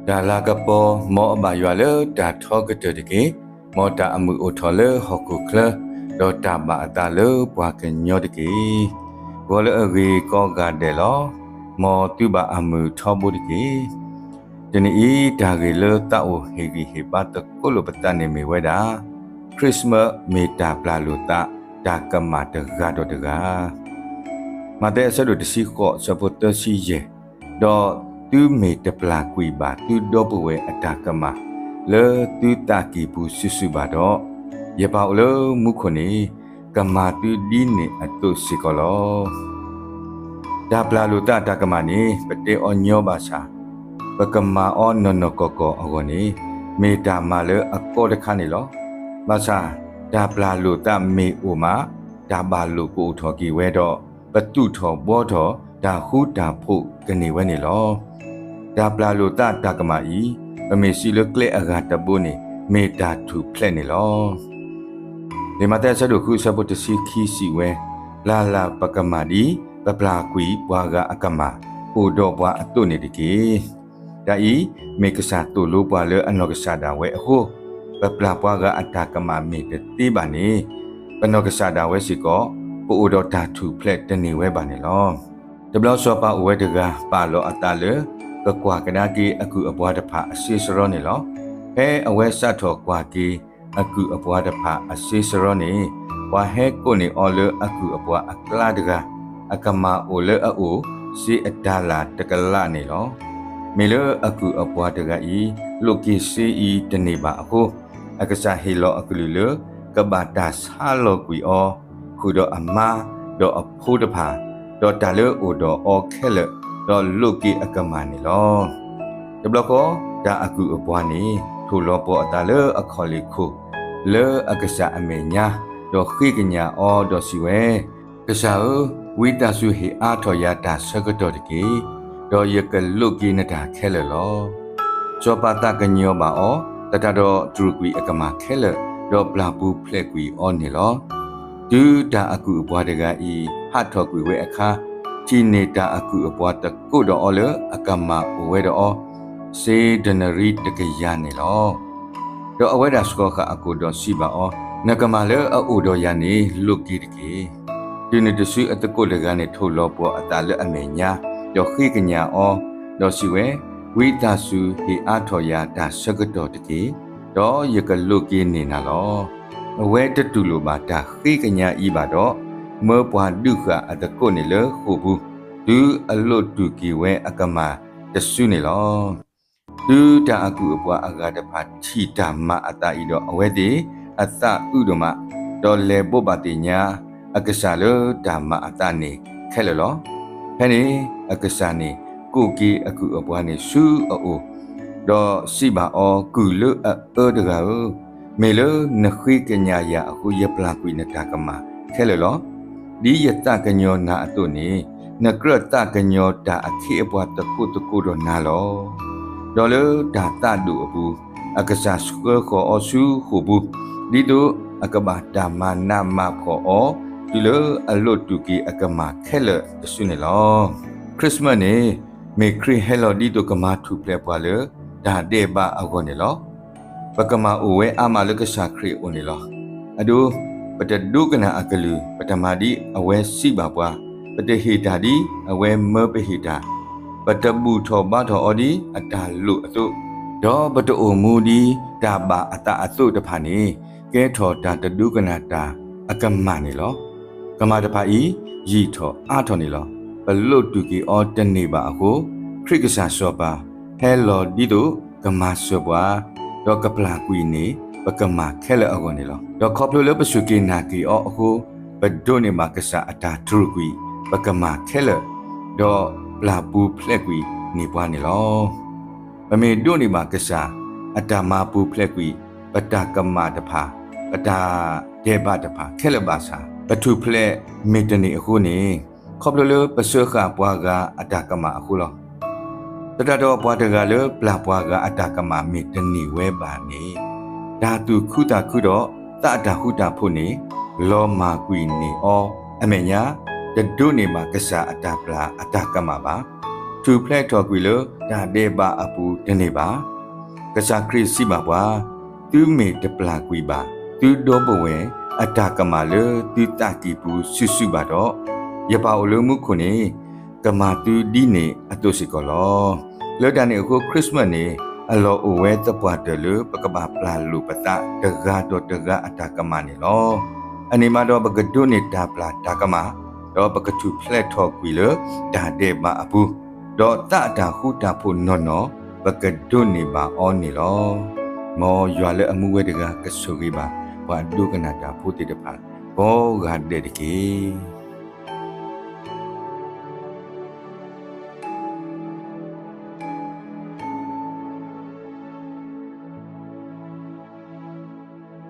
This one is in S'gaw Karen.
တၢ်လၤကပီၤ, မ်အဘၣ်ယွၤလၢတၢ်ထီကတၢၢ်တက့ၢ်. မ်တၢ်အမုာ်အိၣ်ထီၣ်လၢဟီၣ်ခိၣ်ချၢ, ဒီးတၢ်ဘၣ်အသးလၢပှၤကညီတက့ၢ်. ဂီၤလၢအဂ့ၤကိးဂၤဒဲးလီၤ. မ်သုဘၣ်အမုာ်ထီဘိတက့ၢ်. တနံၤအံၤ တၢ်ဂ့ၢ်လၢသးအိၣ်ဟ့ၣ်ဂံၢ်ဟ့ၣ်ဘါသကိးလိာ်ပသးန့ၣ်မ့ၢ်ဝဲဒၣ် ခရံာ်စမးမ့ၢ်တၢ်ပျၢ်လိာ်သးတၢ်ကမၣ်တဂၤဒီးတဂၤ. မးသဲအဆၢဒိၣ်တဆံဃိး အဆၢဖိသၢဆံယဲၢ်, ဒီးသုမ့ၢ်တပျၢ်ကွံာ်ဘၣ်သုဒီပုၢ်ဝဲၢ်အတၢ်ကမၣ် လၢသုသးကံၢ်ပူၤစုာ်စုာ်ဘၣ်ဒီး, ယပၢ်အိၣ်လၢမူခိၣ်န့ၣ် ကမၤသုဒ်န့ၣ်အသိးစ့ၢ်ကီးလီၤ. တၢ်ပျၢ်လိာ်သးတၢ်ကမၣ်န့ၣ် ပတဲအီၤညီဘၣ်ဆၣ်, ပကမၤအီၤနီၢ်နီၢ်ကီၢ်ကီၢ်အဂီၢ်န့ၣ် မ့ၢ်တၢ်မၤလၢအကီတခါန့ၣ်လီၤ. ဘၣ်ဆၣ်, တၢ်ပျၢ်လိာ်သးမ့ၢ်အိၣ်မး, တၢ်ဘၣ်လိာ်ကအိၣ်ထီၣ်က့ၤဝဲဒီး ပသူၣ်ထီၣ်ဘှီထီၣ်တၢ်ဃူတၢ်ဖိးကန့ၢ်ဝဲန့ၣ်လီၤ. တၢ်ပျၢ်လိာ်သးတၢ်ကမၣ်အံၤ ပမ့ၢ်စံးလၢကျဲအဂၤတဘိန့ၣ် မ့ၢ်တၢ်ထူၣ်ဖျဲးန့ၣ်လီၤ. လံာ်မးသဲအဆၢဒိၣ်ဃု အဆၢဖိတဆံခံစံးဝဲ, ပျၢ်လၢ်ပကမၣ်ဒ် ပပျၢ်ကွံာ်ပှၤဂၤအကမၣ် အိၣ်ဒီးပှၤအသိးန့ၣ်တက့ၢ်. တၢ်အံၤ မ့ၢ်ကစၢ်သိၣ်လိပှၤလၢအနီၢ်ကစၢ်ဒၣ်ဝဲအဃိ, ပပျၢ်ပှၤဂၤအတၢ်ကမၣ်မ့ၢ်တသ့ဘၣ်န့ၣ်, ပနီၢ်ကစၢ်ဒၣ်ဝဲစ့ၢ်ကီး ပအိၣ်ဒီးတၢ်ထူၣ်ဖျဲးတန့ၢ်ဝဲဘၣ်န့ၣ်လီၤ. တဘျီစီၤပၤအိၣ်ဝဲတဂၤ ပာ်လီၤအသးလၢ ကကွၢ်ကဒါက့ၤအကုၢ်အပှၤတဖၣ်အစ့စရီန့ၣ်လီၤ. ဖဲအဝဲစးထီၣ်ကွၢ်က့ၤအကုၢ်အပှၤတဖၣ်အစ့စရီန့ၣ်, ပှၤဟဲကိးန့ၢ်အီၤလၢအကုၢ်အပှၤအကျါတဂၤ, အကမၣ်အိၣ်လၢအအိၣ် စ့အတၤလၣ်တကလးန့ၣ်လီၤ. မ့ၢ်လၢအကုၢ်အပှၤတဂၤအံၤ လိးက့ၤစ့အံၤတန့ၢ်ဘၣ်အဃိ, အကစၢ်ဟ့ၣ်လီၤအကလုၢ်လၢ ကဘၣ်တၢ်ဆါလီၤကွံာ်အီၤ ဃုာ်ဒီးအမါ, ဒီးအဖိတဖၣ်, ဒီးတၢ်လၢအိၣ်ဒီးအီၤခဲလၢာ်, ဒီးလိးက့ၤအကမၣ်န့ၣ်လီၤ. တဘျီဃီ တၢ်အကုၢ်အပှၤန့ၣ် ထိၣ်လီၤပှီၤအသးလၢအခီၣ်လ့ၣ်ခိၣ် လၢအကစၢ်အမဲာ်ညါ, ဒီးဃ့ကညးအီၤဒီးစံးဝဲ, ကစၢ်ဧၢ, ဝံသးစူၤဟ့ၣ်အါထီၣ်ယၤတၢ်ဆၢကတီၢ်တက့ၢ်, ဒီးယကလိးက့ၤနတၢ်ခဲလၢာ်လီၤ. စီၤပၤသးကညီၤဘၣ်အီၤ, သတးဒီးတြူာ်ကွံာ်အကမၣ်ခဲလၢာ်, ဒီးပျၢ်ပူၤဖျဲးကွံာ်အီၤန့ၣ်လီၤ. တုၤတၢ်အကုၢ်အပှၤတဂၤအံၤ ဟးထီၣ်ကွံာ်ဝဲအခါ, ထံၣ်န့ၢ်တၢ်အကုၢ်အပှၤသကိးဒီးအီၤလၢအကမၣ်အိၣ်ဝဲဒီးအီၤ စ့ဒနရံတကယၤန့ၣ်လီၤ. ဒီးအဝဲဒၣ်ဆှီၤဃာ်အကိာ်ဒီးစံးဘၣ်အီၤ, နကမၣ်လၢအအိၣ်ဒီးယၤန့ၣ် လိးက့ၤတက့ၢ်. တုၤနုၤတစုအသကိးတဂၤန့ၣ် ထိၣ်လီၤပှီၤအသးလၢအမဲာ်ညါ, ဒီးဃ့ကညးအီၤ, ဒီးစံးဝဲ, ဝံသးစူၤဟ့ၣ်အါထီၣ်ယၤတၢ်ဆၢကတီၢ်တက့ၢ်, ဒီးယကလိးက့ၤန့ၢ်နၤလီၤ. အဝဲတတူၢ်လိာ်ဘၣ်တၢ်ဃ့ကညးအံၤဘၣ်ဒီး, မၢပှၤဒုးဃာ်အသကိးန့ၣ်လၢဃိာ်ပူၤ, တုၤအလိးတူာ်က့ၤဝဲအကမၣ်တစုန့ၣ်လီၤ. တုၤတၢ်အကုၢ်အပှၤအဂၤတဖၣ်ထံၣ်တၢ်မၤအသးအံၤဒီး အဝဲသ့ၣ်အသးအုးဒိၣ်မး, ဒီးလဲၤဘိးဘၣ်သ့ၣ်ညါ အကစၢ်လၢတၢ်မၤအသးန့ၣ်ခဲလၢာ်လီၤ. ဖဲန့ၣ်အကစၢ်န့ၣ် ကိးက့ၤအကုၢ်အပှၤန့ၣ်ဆူအအိၣ်, ဒီးစံးဘၣ်အီၤ, ကုၢ်လၢအအၢတဂၤဧၢ, မ့ၢ်လၢနဃ့ကညးယၤအဃိ ယပျၢ်ကွံာ်နတၢ်ကမၣ်ခဲလၢာ်လီၤ. ဒ်ယသးကညီၤနၤအသိးန့ၣ်, နကြၢးသးကညီၤတၢ်အခ့အပှၤသကိးသကိးဒီးနၤလီၤ. ဒီးလၢတၢ်သးဒိၣ်အပူၤ, အကစၢ်ဆှၢဃီၤအီၤဆူဃိာ်ပူၤ, ဒ်သိးအကဘၣ်တၢ်မၤနးမၤဖှီၣ်အီၤ, တုၤလၢအလိးတူာ်က့ၤအကမၣ်ခဲလၢာ်တစုန့ၣ်လီၤ. Christmas န့ၣ် မ့ၢ်ခရံာ်ဟဲလီၤဒ်သိးကမၤထူၣ်ဖျဲးပှၤလၢတၢ်ဒဲးဘးအဂီၢ်န့ၣ်လီၤ. ပကမၣ်အိၣ်ဝဲအါမးလၢကစၢ်ခရံာ်အအိၣ်န့ၣ်လီၤ. အဒိ, ပတဒိကနၣ်အကလုၢ်, ပတမၤဒ်အဝဲစံးဘၣ်ပှၤ, ပတဟ့ၣ်တၢ်ဒ်အဝဲမၢပဟ့ၣ်တၢ်, ပတဘူၣ်ထီၣ်ဘါထီၣ်အီၤဒ်အတၢ်လိၣ်အသိး, ဒီးပတအိၣ်မူဒ်တၢ်ဘၣ်အသးအသိးတဖၣ်န့ၣ် ကဲထီၣ်တၢ်တဒိကနၣ်တၢ်အကမၣ်န့ၣ်လီၤ. ကမၣ်တဖၣ်အံၤ ယံာ်ထီၣ်အါထီၣ်န့ၣ်လီၤ. ပလိးတူာ်က့ၤအီၤတန့ၢ်ဘၣ်အဃိ, ခရံာ်ကစၢ်စီၤပၤ ဟဲလီၤဒ်သိးကမၤစၢၤပှၤ, ဒီးကပျၢ်ကွံာ်န့ၢ်ပကမၣ်ခဲလၢာ်အဂီၢ်န့ၣ်လီၤ. ဒီးခီဖျိလၢပစူၢ်က့ၤနာ်က့ၤအီၤအဃိ, ပဒိးန့ၢ်ဘၣ်ကစၢ်အတၢ်တြူာ်ကွံာ်ပကမၣ်ခဲလၢာ်, ဒီးပျၢ်ပူၤဖျဲးကွံာ်န့ၢ်ပှၤန့ၣ်လီၤ. ပမ့ၢ်ဒိးန့ၢ်ဘၣ်ကစၢ်အတၢ်မၤပူၤဖျဲးကွံာ် ပတၢ်ကမၣ်တဖၣ်, ပတၢ်ဒဲးဘးတဖၣ်ခဲလၢာ်ဘၣ်ဆၣ်, ပထူၣ်ဖျဲးမ့ၢ်တန့ၢ်အဃိန့ၣ်, ခီဖျိလၢပစၢဃာ်ပှၤဂၤအတၢ်ကမၣ်အဃိလီၤ. သတးဒီးပှၤတဂၤလၢပျၢ်ပှၤဂၤအတၢ်ကမၣ်မ့ၢ်တန့ၢ်ဝဲဘၣ်န့ၣ်, တၢ်သူၣ်ခုသးခုဒီးသးအတၢ်ဃူတၢ်ဖိးန့ၣ် လီၤမၢ်ကွံာ်န့ၢ်အီၤအမဲာ်ညါ, တဒိးန့ၢ်ဘၣ်ကစၢ်အတၢ်ပျၢ်အတၢ်ကမၣ်ဘၣ်. ထူၣ်ဖျဲးထီၣ်ကွံာ်လၢ တၢ်ဒဲးဘးအပူၤတန့ၢ်ဘၣ်. ကစၢ်ခရံာ်စံးဘၣ်ပှၤ, သုမ့ၢ်တပျၢ်ကွံာ်ဘၣ် သုဒီပုၢ်ဝဲၢ်အတၢ်ကမၣ်လၢသုသးကံၢ်ပူၤဆူၣ်ဆူၣ်ဘၣ်ဒီး, ယပၢ်အိၣ်လၢမူခိၣ်န့ၣ် ကမၤသုဒ်န့ၣ်အသိးစ့ၢ်ကီးလီၤ. လၢတၢ်န့ၣ်အဃိ Christmas န့ၣ် အလီၢ်အိၣ်ဝဲသပှၢ်တၢၢ်လၢပကဘၣ်ပျၢ်လိာ်ပသးတဂၤဒီးတဂၤအတၢ်ကမၣ်န့ၣ်လီၤ. အန့ၣ်မးဒီးပကဒိးန့ၢ်တၢ်ပျၢ်တၢ်ကမၣ်, ဒီးပကထူၣ်ဖျဲးထီၣ်ကွံာ်လၢတၢ်ဒဲးဘးအပူၤ, ဒီးသးအတၢ်ဃူတၢ်ဖိးနီၢ်နီၢ် ပကဒိးန့ၢ်ဘၣ်အီၤန့ၣ်လီၤ. မ်ယွၤလၢအမူဝဲတဂၤကဆိၣ်ဂ့ၤဘၣ် ပှၤဒိကနၣ်တၢ်ဖိသ့ၣ်တဖၣ် ကိးဂၤဒဲးတက့ၢ်.